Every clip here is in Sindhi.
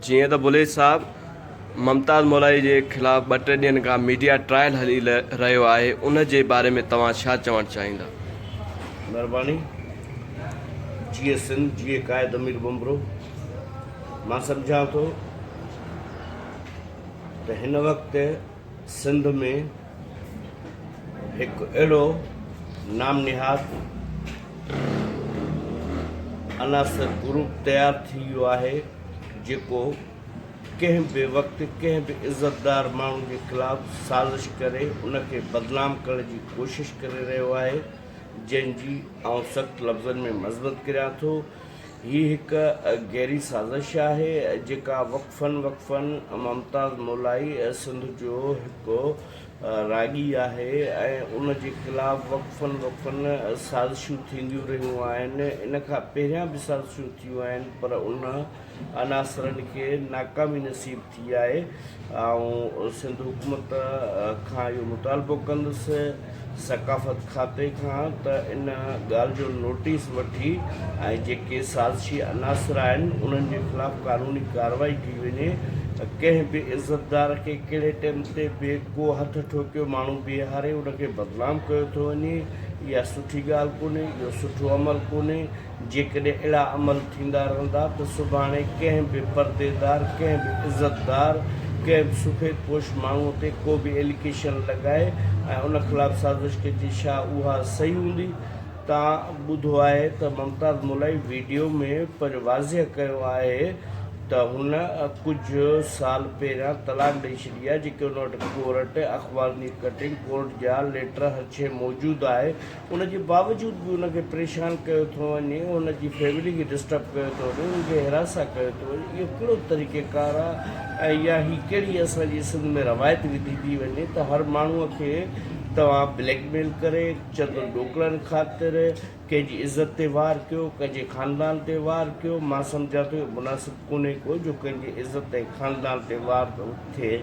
جيئن ته بليچ صاحب ممتاز مولائي جي خلاف ٻه ٽي ڏينهن کان ميڊيا ٽرائل هلي رهيو آهي ان جي باري ۾ توهان ڇا چوڻ چاهيندا؟ مھرباني جيئي سنڌ جيئي قائد امير ڀنڀرو مان سمجهان ٿو ته هن وقت سنڌ ۾ هڪ اهڙو نام نهاد عناصر گروپ تيار ٿي ويو آهي جيڪو ڪنهن به وقت ڪنهن به عزتدار ماڻهو جي خلاف سازش ڪري ان کي بدنام ڪرڻ جي ڪوشش ڪري رهيو آهي جنهن جي آئون سخت لفظن ۾ مذمت ڪريان ٿو. هي هڪ گهري سازش آهي جيڪا وقفن وقفن ممتاز مولائي سنڌ جو هڪ راڳي آهي ۽ ان جي خلاف وقفن وقفن سازشون ٿينديون رهيون آهن ان کان پهريان به سازشون ٿيون آهن پر ان عناصرن کي ناڪامي نصيب ٿي آهي. آئون سنڌ حڪومت کان اهو مطالبو ڪندس ثقافت کاتي کان ته ان ڳالهه جو نوٽيس وٺي ۽ جيڪي سازشي عناصر آهن انهن جي خلاف قانوني ڪارروائي ڪئي وڃي. ڪنهن به عزتدار کي ڪهڙي ٽيم تي به ڪو هٿ ٺوڪيو ماڻهو بيهاري ان کي بدنام ڪيو ٿو وڃي اها سٺي ڳالهه ڪونهي اهو سٺو عمل ڪونهي. جيڪڏهن اهڙا عمل ٿيندا رهندا ته سڀاڻي ڪنهن به پرديدار، ڪنهن به عزتدار، ڪنهن به سفيد پوش ماڻهوء تي ڪو به ايليگيشن لڳائي ۽ ان خلاف سازش ڪجي ڇا اها صحيح هوندي؟ تان ٻڌو آهي ته ممتاز مولائي ويڊيو ۾ پڻ واضح ڪيو آهي ته هن ڪجهه سال پهريان طلاق ڏئي ڇڏي آهي جيڪي ان وٽ ڪورٽ، اخبارن جي ڪٽنگ، ڪورٽ جا ليٽر هر شيء موجود آهي. ان جي باوجود به ان کي پريشان ڪيو ٿو وڃي، ان جي فيملي کي ڊسٽرب ڪيو ٿو وڃي، ان کي هراسان ڪيو ٿو وڃي، اهو ڪهڙو طريقي ڪار آهي ۽ يا هي ڪهڙي اسان جي سنڌ ۾ روايت وڌي ٿي وڃي ته هر ماڻهوء کي توهان بليڪ ميل ڪري چند ڏوڪڙن خاطر ڪنهن جي عزت تي وار ڪيو، ڪنهن جي خاندان تي وار ڪيو، مان سمجهان ٿو اهو مناسب ڪونهي ڪو جو ڪنهن جي عزت ۽ خاندان تي وار ٿئي.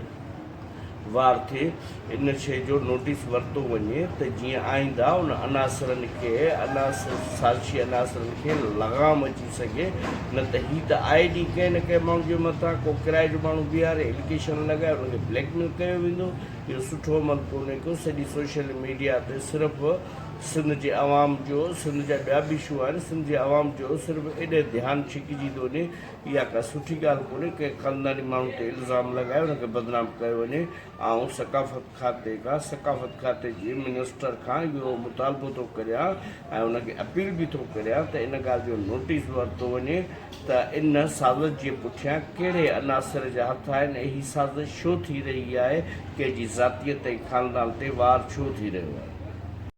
وار ٿئي ان شيء جو نوٽيس ورتو وڃي ته جيئن آئنده ان عناصرن کي عناصر سازشي عناصرن کي لغام اچي سگهي نه ته هي ته آئي ڏينهن ڪنهن نه ڪنهن ماڻهو جي مٿان ڪو ڪرائي جو ماڻهو بيهاري اليگيشن لڳائي ان کي بليڪ ميل ڪيو ويندو اهو سٺو عمل ڪونهي ڪو سڄي سوشل ميڊيا تي صرف سنڌ جي عوام جو سنڌ جا ٻيا به اشو آهن سنڌ جي عوام جو صرف ايڏي ڌيان ڇڪجي ٿو وڃي اها ڪا سٺي ڳالهه ڪونهي، ڪنهن خانداني ماڻهو تي الزام لڳائي ان کي بدنام ڪيو وڃي. آئون ثقافت کاتي کان ثقافت کاتي جي منسٽر کان اهو مطالبو ٿو ڪريان ۽ ان کي اپيل به ٿو ڪريان ته ان ڳالهه جو نوٽيس ورتو وڃي ته ان سازش جي پٺيان ڪهڙي عناصر جا هٿ آهن ۽ هي سازش ڇو ٿي رهي آهي، ڪنهن جي ذاتيت ۽ خاندان تي وار ڇو ٿي رهيو آهي.